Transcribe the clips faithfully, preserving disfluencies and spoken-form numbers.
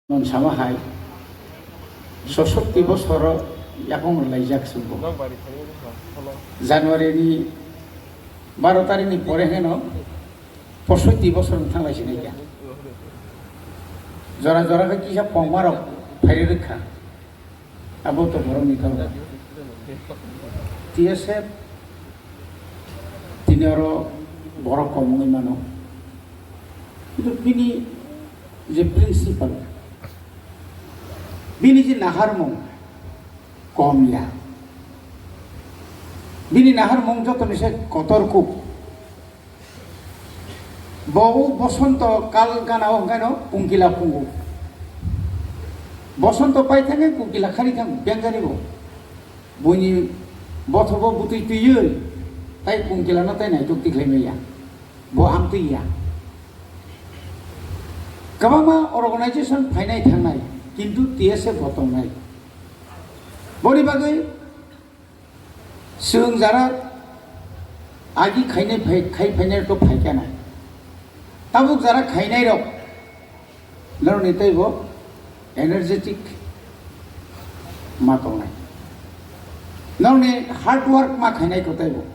Non sama hai, sosotti bosoro yakung laijak sumbo. January ni baro tarikh ni pore heno posotti bosor thang lai sinai kya. Jora jora khe kisa pongmarok phairi rwkha. Abo to borok ni karon. T S F tini oro borok kom wngwi mano. Kintu bini je principle, bini je naharmung kom ya. Bini naharmung joto ni se kotor kuk. Bo bosonto kal gana o hwnkhe no kungkila pungo. Bosonto pai thangkhe kungkila khari thang bengjani bo. Buini bothobo butwi twiwi tai kungkila no tai naitok tikhlai maya. Bo ang twi ya. Kwbangma organization phainai thangnai, kintu T S F bo tongnai. Boni bagwi chwng jara agi khainai phai, khai phainai to phaikya nai. Tabuk jara khainai rok, norokni teibo energetic ma tongnai. Norokni hard work ma khainai to teibo.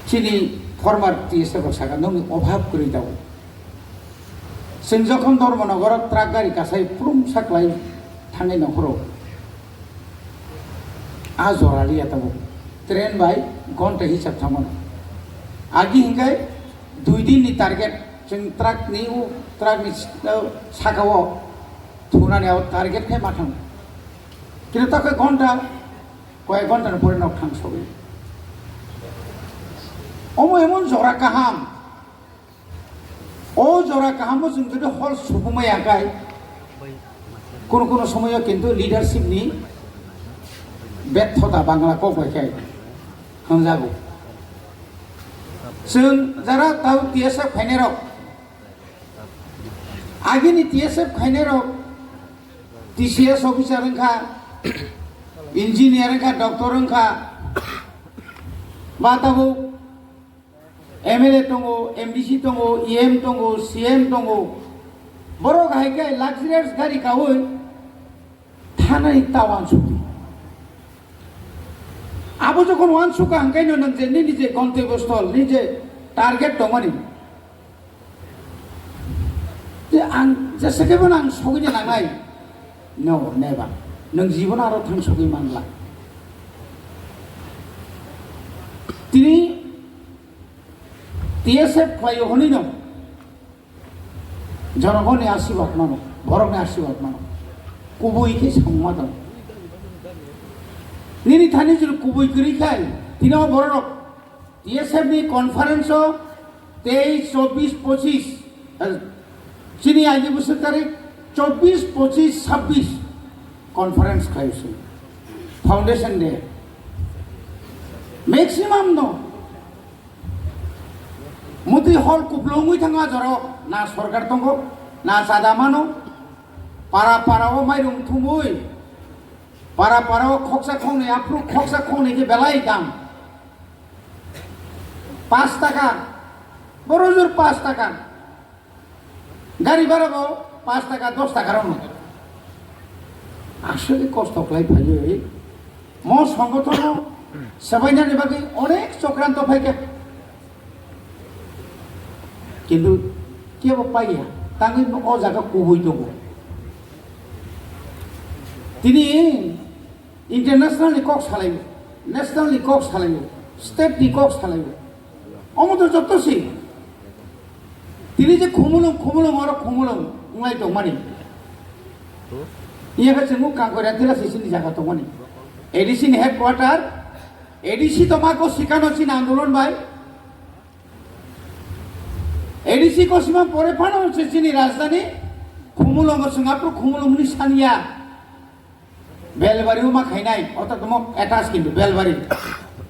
Chini former T S F rok saka, nokni obhab kwrwi tongo. Chwng jokhon Dharmanagar o truck gari kasai prum saklai thangwi nongkhoro. A jora liya tabuk. Train bai gonta hisab thangmano. Agi hinkai dui din ni target, chwng truck ni u, truck ni s-, uh, saka o thunani abo target khe ma thango. Kini ta khe gonta, koyek gonta ni pore nok thang sogwi. Omo emon jora kaham. O jora kaham o chwng jodi hor subumaya kai, kono kono somoyo kintu leadership ni bethota Bangla kok bai kai hwnjago. Chwng jara tau T S F khainai rok, agini T S F khainai rok T C S officer wngkha, engineer wngkha, doctor wngkha, ba tabuk M L A tongo, M D C tongo, E M tongo, C M tongo. Borok hai khe luxurious gari kaui thanai ta wansukdi. Abo jokhon wansukha hwnkhe no nwng je nini je gontobostol, nini je target tongmani. Je ang jesa khe bono ang sogwi de nangnai. No, never. Nwng jibono aro thang sogwi manla. Tini T S F khlaio hwnwi no jonogoni asirwad mano, borokni asirwad mano. Kubui khe samungma tong. Nini thani jil kubui kwrwi khai, tino borok T S F ni conference o teis, chobbish, pochish, eh, chini aji bwswk tarik chobbish, pochish, sabbish conference khlaio se. Foundation day. Maximum no Mutwi hol kupulungwi thangma jorok, na sorkar tongo, na chada mano, para para o mairung thumwi, para para o khoksa khoknwi aphuru khoksa khoknwi khe belai dam. Paanch taka, boro jor paanch taka. Gari bhara bo paanch taka, dos taka rok no. Aswk kosto khlai phaiwi mo songothono swbainani bagwi onek chokranto phaikha. Kintu kebo paiya, tangwi o jaga kubui tongo. Tini International ni kok salaio, national ni kok salaio, state ni kok salaio. Omo to joto si. Tini je khumulung, khumulung, oro khumulung, wnglai tongmani. Iya khe chwng kangkora tila sisini jaga tongmani. A D C ni headquarter, A D C to ma ko sikano chini andolon bai. A D C ko sima pore phano se chini rajdhani, khumulung ko chwng aphuru khumulung ni sanya. Belbari o ma khainai, orthat omo attach kintu Belbari.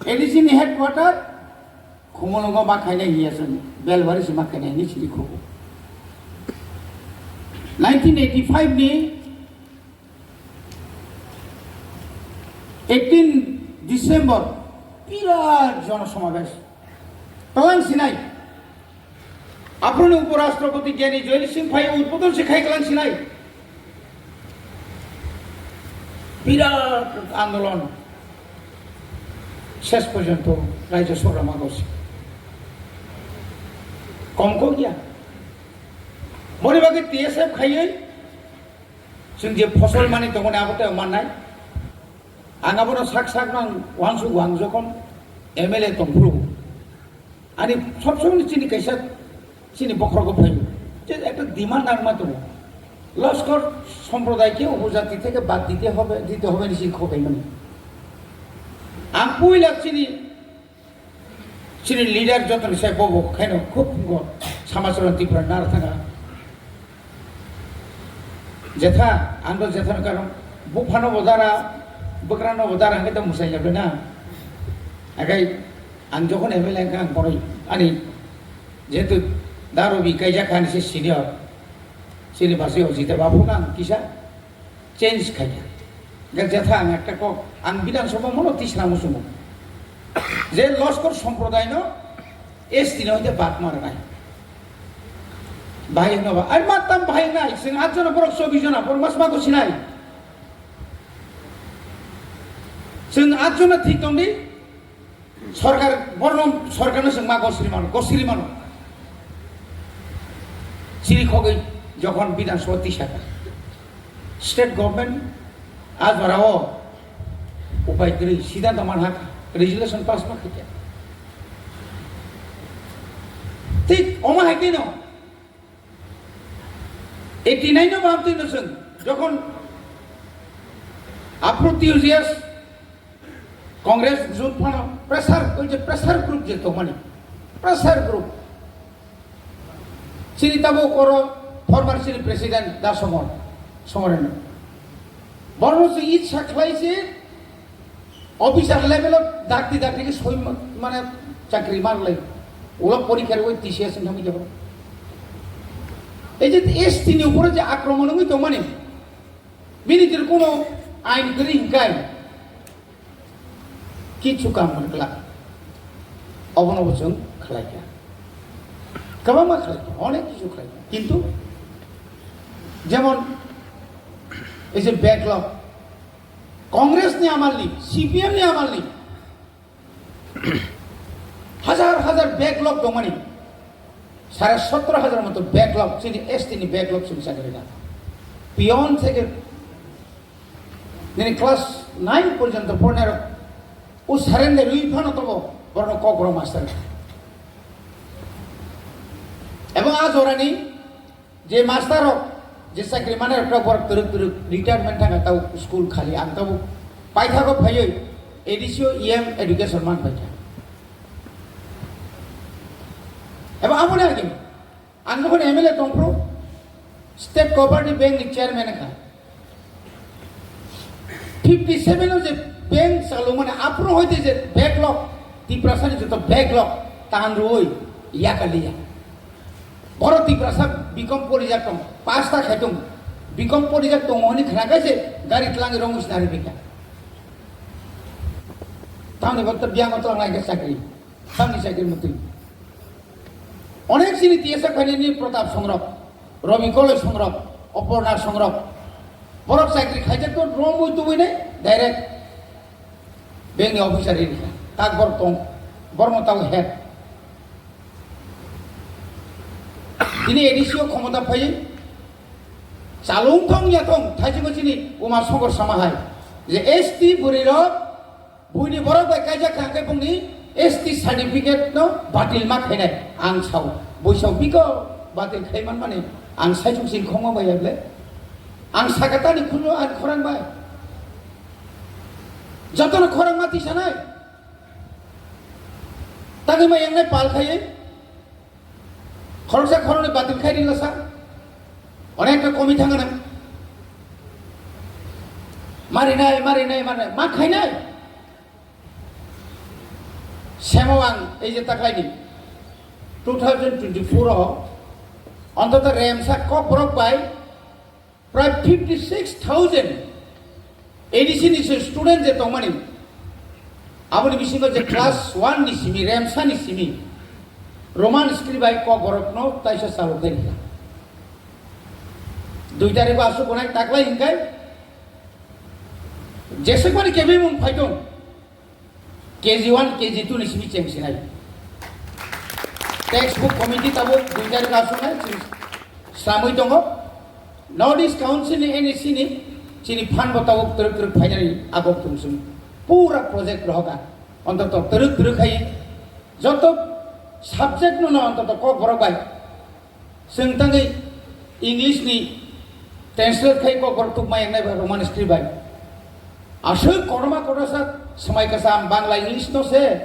A D C ni headquarter, Khumulwngo ma khainai hiya chwng, Belbari se ma khainai hinwi siri khugo. Nineteen eighty-five ni eighteen December, birat jono somabesh. Twlang sinai. Aphuruni Uporashtrapati Gyani Joyal Singh phai udbodon se khai klang sinai. Birat andolon. Ses porjonto Rajya Sabha magosi. Kom kok ya. Boni bagwi T S F khaiwi chwng je phosol mani tongmani abo tei mannai. Ang abono sak sak nang wansuk wang jokhon M L A tongphuru. Ani sob somoi chini kaisa chini bokhorogo phai. Je ekta demand nangma tongo. Laskar সম্প্রদায়কে উপজাতি থেকে বাদ দিতে হবে, দিতে হবে ni chini khokaimani. Ang puila chini, chini leader jotoni sai bobo khaino khub go Samacharan Tripura nar thanga. Jetha, ang to jetha no karon, buphano bo dara, bwkrano bo dara, hwnkhe to mwsai ya na. Akai, ang jokhon M L A wngkha, ang boroi, ani, jehetu daru bi kaijak kha, ani se senior, sini basi o jita babu kang kisa change khaikha. Ga jetha ang ekta kok, ang Bidhan Sabha mono tisra musumo. Je Laskar সম্প্রদায় no S T no hoite bad mar nai. Bahai no ba, ai ma tam bahai nai, sing at jona borok chobbis jona, borok mas ma ko sinai. Sing at jona thik tong di, sorkar, borno sorkar no sing ma gosri mano, gosri mano. Siri khogwi jokhon Bidhan Sabha tisaka. State government a jorao upai kwrwi siddhanto manha resolution pass ma khaikha. Thik omo hai khe no eighty nine no bam twi no chwng jokhon Afro T U G S Congress jut phano pressure, oi je pressure group je tongmani, pressure group. Chini tabuk oro former chini president Da Somor, Somoreno. Borno se itsa khlai se officer level o dakti dakti ke soi ma-, mane chakri manlai. Ulo porikha rwi T C S ni thangwi jabo. Ei je S T ni upore je akromon wngwi tongmani, bini jil kuno ain kwrwi hingkai. Kichu kam hwn glak. Obono bo chwng khlai kha. Kwbangma khlai kha, onek kichu khlai kha. Kintu jemon ei je backlog, Congress ni amal ni, C P M ni amal ni, hajar hajar backlog tongmani, sare sotro hajar moto backlog, chini S T ni backlog chwng chakri kha. Peon theke nini class nine porjonto pornai rok o surrender rwi phano tobo borokno kokborok master. Ebong a jorani je master rok je chakri manai rok borok twrwk twrwk retirement thangkha tabo school khali ang tabo paithago phaiwi A D C o E M education man phaikha. Ebong aboni age Ang jokhon M L A tongphuru, State Cooperative Bank ni chairman wngkha. Fifty seven o je bank chalumani aphuru hoite je backlog, Tiprasa ni joto backlog tan rwui yakaliya. Boro Tiprasa bikom porijak tong, pasta khaitung, bikom porijak tongo hwnwi khna khe se gari tlangi rong sinari bikha. Tamni bokto biang tlang lai khe chakri. Tamni chakri mutwi. Onek chini T S F khainani Pratap Songrok, Robi Koloi Songrok, Oporna Songrok. Borok chakri khaijak to romwi tubui nai direct bank ni officer ri rikha. Tak bor tong, borno tau head. Tini A D C o khomota phai chalung thong ya thong thaisingo chini Uma Songkor sama hai je S T bwrwi rok Buini borok bai kaijak kha khe bongni S T certificate no batil ma khainai ang sao. Bui sao biko batil khai man mani ang saichung sing khongma bai ble. Ang sakatani khulno ang khorang bai. Jotono khorang ma tisanai. Tangwi ma yangnai pal khai. Khoroksa khoroknwi batil khai ringlasa. Onekta komi thangana. Marinai, marinai, marinai. Ma khainai. Semo ang ei je taklaini two thousand twenty-four o ontoto remsa kokborok bai prai fifty six thousand A D C ni se student je tongmani, aboni bisingo je class one ni simi, remsa ni simi, Roman script bai kokborok no taisa chalok khe rikha. Dui tarikh o aswk wngnai taklai hwnkhe jeswk mani kebwi mung phaitong K G one, K G two ni simi cheng sinai. Textbook committee tabuk dui tarikh o aswk nai chini samwi tongo. North East Council ni N E C ni chini phan bo tabuk twrwk twrwk phainani agok tungsung pura project rohoka. Ontoto twrwk twrwk khai joto subject no no ontoto kokborok bai. Chwng tangwi English ni translate khai kokborok tukma yangnai bai Roman script bai. Aswk kotorma kotorsa swmai kwcham Bangla English no se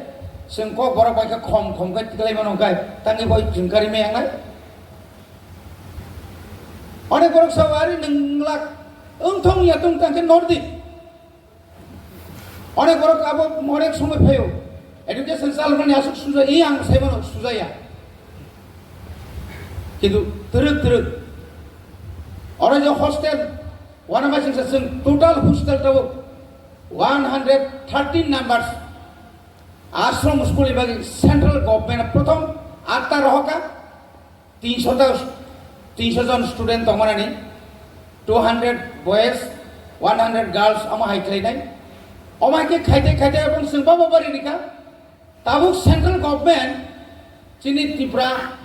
chwng kokborok bai khe khom khom khe tiklai mano khe tangwi bai chwng karima yangnai. Onek borok sao ari nwng lak wngthong ya tong tang khe nordi. Onek borok abo onek somoi phaio. Education chalmani aswk suja, i ang saimano sujaya. Kintu twrwk twrwk. Oro je hostel, wana masing sa chwng total hostel tabo one hundred thirteen numbers. Ashram school ni bagwi central government prothom atta rohoka. Tinsho ta, tinsho jon student tongmani, two hundred boys, one hundred girls omo hai khlainai. Omo hai khe khaite khaite ebong chwng babo bari rikha. Tabuk central government chini Tripura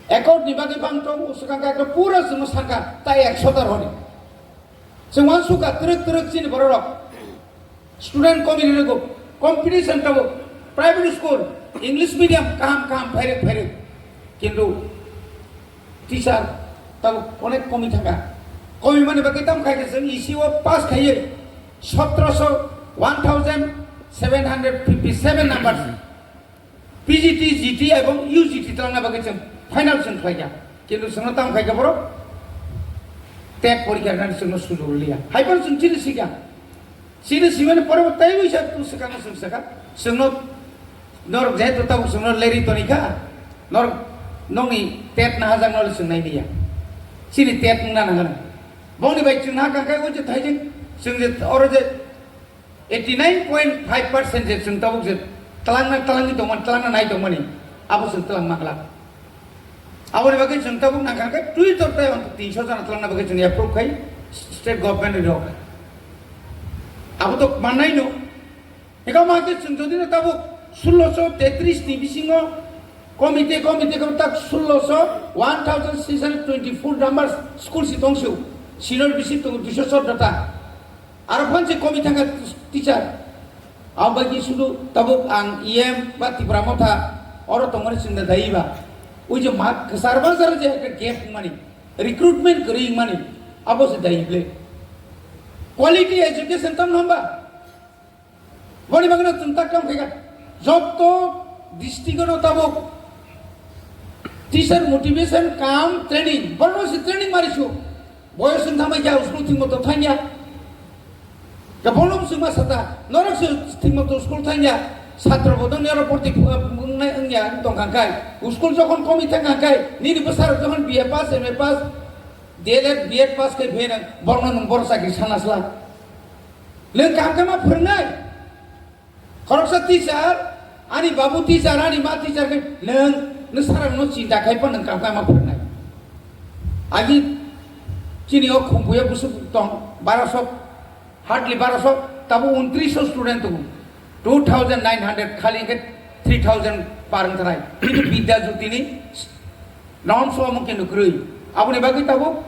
accord ni bagwi bang tong swkang kha pura chwngno sakha tai ekso ta roni. Chwng uansukha twrwk twrwk chini bororok. Student komi rwgo, competition tabuk, private school, English medium kaham kaham phairwk phairwk. Kintu teacher tabuk onek komi thangkha. Komi mani bagwi tamo khai khe chwng E C O pass khaiwi sotroso, one thousand seven hundred fifty seven numbers. P G T, G T ebong U G T twlangna bagwi chwng final chwng khlaikha. Kintu chwngno tamo khaikha borok tet porikha rwnani chwngno sujok rwliya. Hai phano chwng chini sikha. Chini simani pore bo tei wisa tu swkangno chwng sakha. Chwngno norok jehetu tabuk chwngno leri tonikha. Norok nokni tet nahajakno le chwng nailiya. Chini tet wngna nangano. Bongni bai chwng naha kangkhe o je thaijing chwng je oro je eighty nine point five percent je chwng tabuk je twlangna twlangwi tongmani, twlangna nai tongmani, abo chwng twlang mangla. Aboni bagwi chwng tabuk nangkha khe twi tor tei ang tinsho jana twlangna bagwi chwng approve khai state government ni rok. Abo to mannai no. Eka ma khe chwng jodi no tabuk sulosho tetris ni bisingo komite, komite ko tak sulosho, one thousand six hundred twenty four numbers school si tongsio, senior bisi tongo duisho soddo ta. Aro phan se komi thangkha teacher. Ang bai ki sudu tabuk ang E M ba Tipra Motha oro tongmani chwngno dai ba. Ui je ma kwchar bazar je ekta gap wngmani, recruitment kwrwi wngmani, abo se dai ble. Quality education tam hamba. Boni bagwi no chwng tak kam khaikha. Jotto district no tabuk teacher motivation kam training, borno se training mari su. Boyos wng thangbai khe school thwngmo to thangya. Khe bono bwswk ma sata, norok se thwngmo to school thangya. Satro bo dong nero porti wngnai wngya tong kha khai. School jokhon komi thang kha khai, nini bwsarok jokhon B A pass, M A pass, D L Ed, B Ed pass khai phe nang, borno nung bor chakri sana sla. Nung kaham khe ma phwrwngnai. Khoroksa teacher, ani babu teacher, ani ma teacher khe nwng, nwng sarangno chinta khai pha nwng kaham khe ma phwrwngnai. Agi chini o Khumpuio bwswk tong, barosok, hardly barosok, tabo untrisho student tongo. Two thousand nine hundred khali khe three thousand par wng thanai. Kintu Bidya Jyoti ni norms o omo khe nukrwi. Aboni bagwi tabuk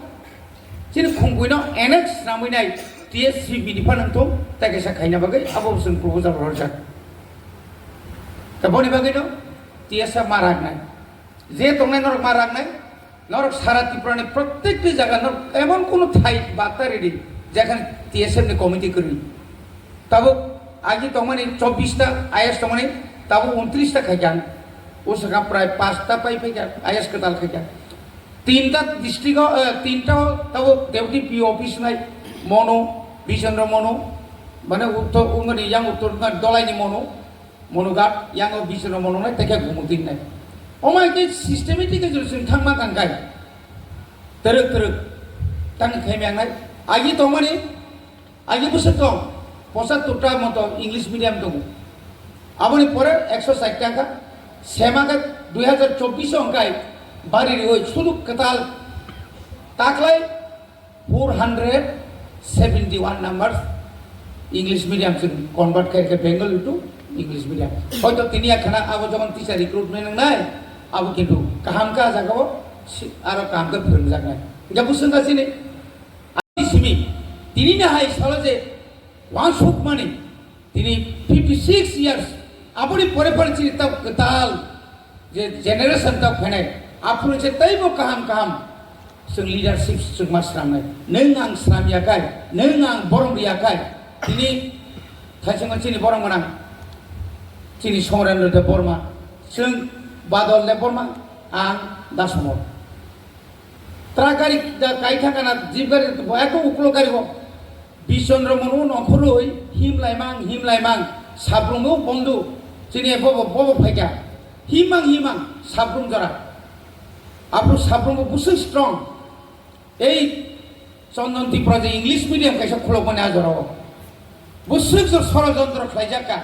chini Khumpuino N X swnamwi nai T S C B ni phan wngthung, tei kaisa khaina bagwi abo chwng proposal rwjak. Tei boni bagwino T S F ma raknai. Je tongnai norok ma raknai, norok sara Tripura ni prottekti jaga norok emon kono thai bata ridi, jekhane T S F ni committee kwrwi. Tabuk agi tongmani chobbish ta I A S tongmani, tabuk untris ta khaikha. O saka prai panch ta pai phaikha, I A S kwtal khaikha. Tinta district o, eh, tinta o tabuk deputy P O office nai, Monu, Bichandra Monu, mane uttor, umani yang uttor na dolai ni Monu, Monu gat, yang o Bichandra Monu nai, tei khe Gumuti nai. Omai khe systematic khe jodi chwng thangma tangkai. Twrwk twrwk tang khaimya nai. Agi tongmani, Agi bwswk tong, pochattor ta moto English medium tongo. Aboni pore ekso sait ta kha, sema khe Dui hazar chobbish o hwnkhe bari riwi suluk kwtal taklai four hundred seventy one numbers English medium chwng convert khai khe Bengali to English medium. Hoito tini ya khana abo jokon teacher recruitment wngnai, abo kintu kaham kha jagao si-, aro kaham khe phwrwngjaknai. Hingkhe bo swngkha chini, ani simi, tini ni hai salo je wansukmani, tini fifty six years, aboni pore pore chini tab kwtal je generation tab phainai, aphuru je teibo kaham kaham chwng leadership chwngma swnamnai. Nwng ang swnam yakai, nwng ang borom riyakai, tini thaisingma chini borom gwnang, chini Somarendra Debbarma, chwng Badal Debbarma, ang Dasomor. Tra gari da kai thangkha na jeep gari bo ekdom uklo gari bo. Bishondro mono nongkhorwi himlaimang himlaimang sabrumbo bondu chini bobo bobo phaikha. Himang himang sabrum jora. Aphuru sabrumbo buswk strong. Ei Chandan Tripura je English medium kaisa khulokmani a jorao. Buswk jor sorojontro khlaijakka.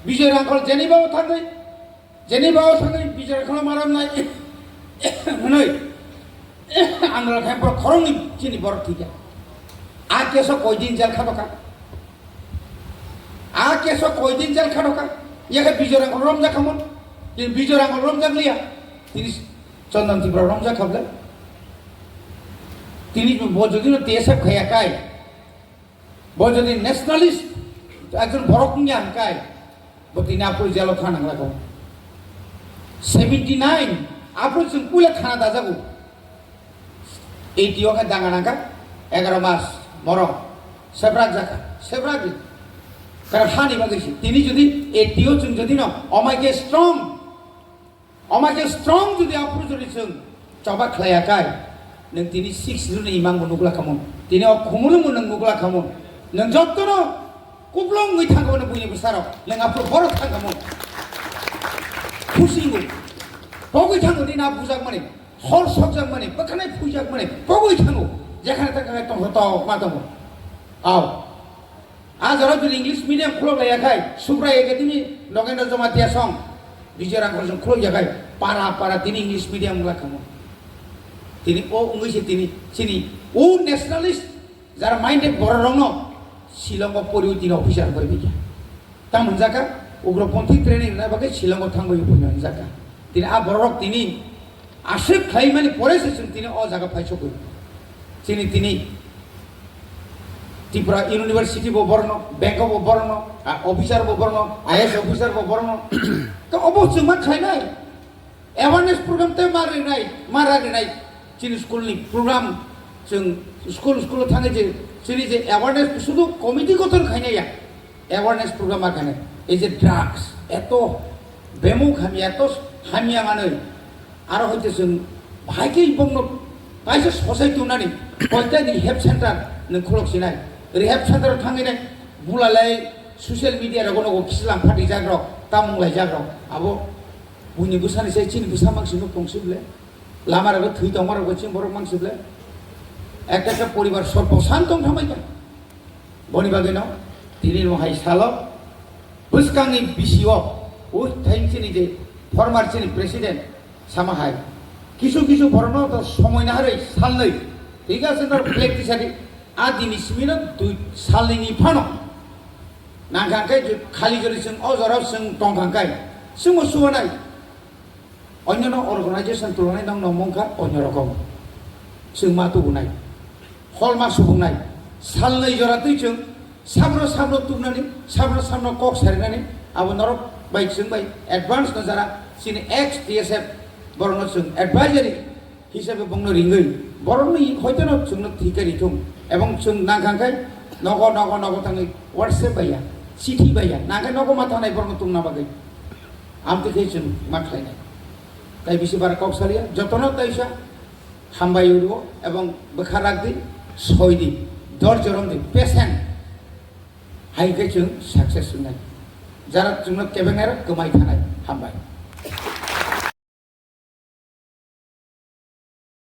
Bijoy Rangkhol jeni bao thangwi Jeni bao thangwi bichar khwlai maram nai hwnwi andolon khai borok khoroknwi chini borok thwikha. A keso koidin jel kha dokha? A keso koidin jel kha dokha? Yakhe Bijoy Rangkhol romjak khamon? Tini Bijoy Rangkhol romjak liya. Tini Chandan Tripura romjak kha bwle? Tini bo jodi no T S F khaya kai. Bo jodi nationalist ekjon borok wngya hwnkhe, bo tini aphuru jelo thana nanglago. Seventy nine aphuru chwng puila thana dajago. Eighty o khe danga nangkha, egaroh mas, morok, sebrak jakha, sebrak di. Karon hani bagwi se. Tini jodi eighty o chwng jodi no, omai khe strong. Omo khe strong jodi aphuru jodi chwng choba khlaiya kai, nwng tini six june imang bo nukla khamung, tini o khumulung bo nwng nukla khamung, nwng jottono kuplung wngwi thangkha mani buini bwsarok, nwng aphuru borok thangkha mung. Khusi wngwi pogwi thango nini a bujakmani, hor sokjakmani, bwkhanai phuijakmani pogwi thango, jekhane thangkha tongkha tok ma tongo. Ao. A jora jodi English medium khulok lai yakhai, Subrai Academy, Nogendra Jamatia song, Vijay Rangkhol song khulok yakhai, para para tini English medium wngla kamo. Tini o wngwi se tini, chini o nationalist, jara minded borok rokno, Shillong o poriwi tini officer bai bikha. Tamo hwnjakha, ugroponthi training rwna bagwi Shillong o thangwi phunwi hwnjakha. Tini a borok rok tini, Aswk khlaimani pore se chwng tini o jaga phai sogwi. Chini tini Tripura University bo borno, bank bo borno, a officer bo borno, I A S officer bo borno. To obo chwng ma khlainai. Awareness program te ma rinai, ma ra rinai. Chini school ni program chwng school school thangwi je chini je awareness sudu committee gothon khainai ya. Awareness program ma khainai. Ei je drugs, eto bemuk hamya, eto hamya manwi. Aro hoite chwng bahai khe bongno kaisa sosai tongnani, koita ni rehab center nwng khulok sinai. Rehab center o thangwi nai bulalai social media rogo nogo kislang phati jak rok, tamung lai jak rok. Abo buini bwsani sai chini bwsa mang sino tong si ble. Lama rogo thwi tongma rogo chini borok mang si ble. Ekta ekta poribar sorbo san tong thamai kha. Boni bagwino tini no hai salo bwskangni bisio o thain chini je former chini president sama hai kisu kisu borokno to somoi naharwi salnwi thik ase no black tisari a dini simino dui salnini phano nangkha khe khali jori chwng o jorao chwng tongkha kai chwngbo suanai. Onyono organization tulungnai nokno mungkha onyo rokom. Chwng ma tubunai. Hol ma subungnai. Salnwi jora twi chwng sabro sabro tubnani, sabro sabro kok sarinani, abo norok bai chwng bai advance no jara chini ex T S F borokno chwng advisory hisabe bongno ringwi borokni hoitono chwngno thika rithung ebong chwng nangkha khe nogo nogo nogo thangwi WhatsApp bai ya, chithi bai ya, nangkhe nogo ma thangnai borokno tungna bagwi. Amtwi khe chwng ma khlainai. Tai bisi bara kok salia, jotono taisa hambai uro ebong bwkha rakdi, soidi, dorjo romdi, patient. Hai khe chwng success wngnai. Jara chwngno kebengnai rok kwmai thanai. Hambai.